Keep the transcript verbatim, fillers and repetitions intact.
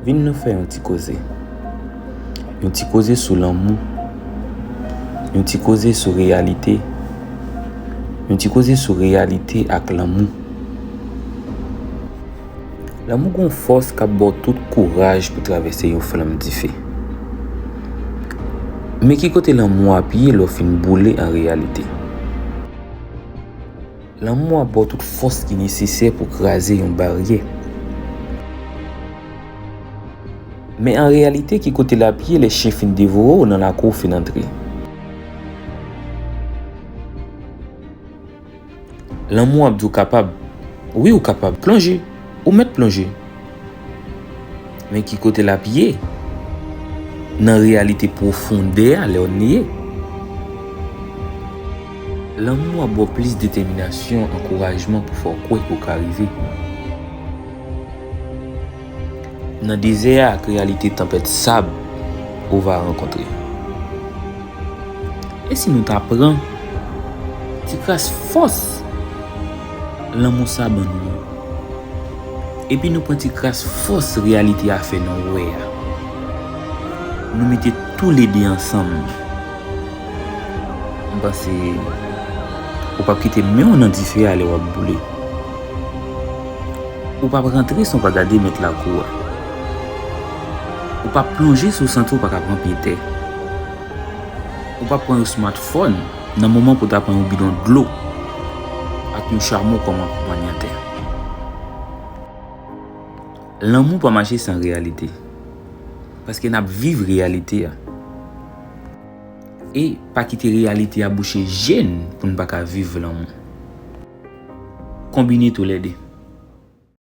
Vin nou fè yon ti koze. Yon ti koze sou lanmou. Yon ti koze sou reyalite. Yon ti koze sou reyalite ak lanmou. Lanmou gon fòs k ap ba w tout kouraj pou travèse yon flanm dife. Men ki kote lanmou ap ye lè w fin boule an reyalite? Lanmou ap ba w tout fòs ki nesesè pou kraze yon baryè. Men an reyalite, ki kote l ap ye lè chen fin devore w nan lakou w fin antre? Lanmou ap di w kapab. Wi, ou kapab. Plonje. Ou mèt plonje. Men ki kote l ap ye? Nan reyalite pwofondè a lè w neye. Lanmou ap ba w plis detèminasyon, ankourajman pou fè w kwè ke w ka rive. Nan dezè a ak reyalite tanpèt sab ou va rankontre. E si nou ta pran ti kras fòs lanmou sa ban nou an, epi nou pran ti kras fòs reyalite a fè nou wè a, nou mete toulede ansanm, m panse ou p ap kite men w nan dife a lè w ap boule. Ou p ap rantre san w pa gade mèt lakou a. Ou p ap plonje si w santi w pa ka pran pye tè. Ou p ap pran yon smartphone nan moman pou w ta pran yon bidon dlo ak yon chamo kòm akonpanyatè. Lanmou pa mache san reyalite. Paske n ap viv reyalite a. E pa kite reyalite a bouche je n pou n pa ka viv lanmou. Konbine toulede.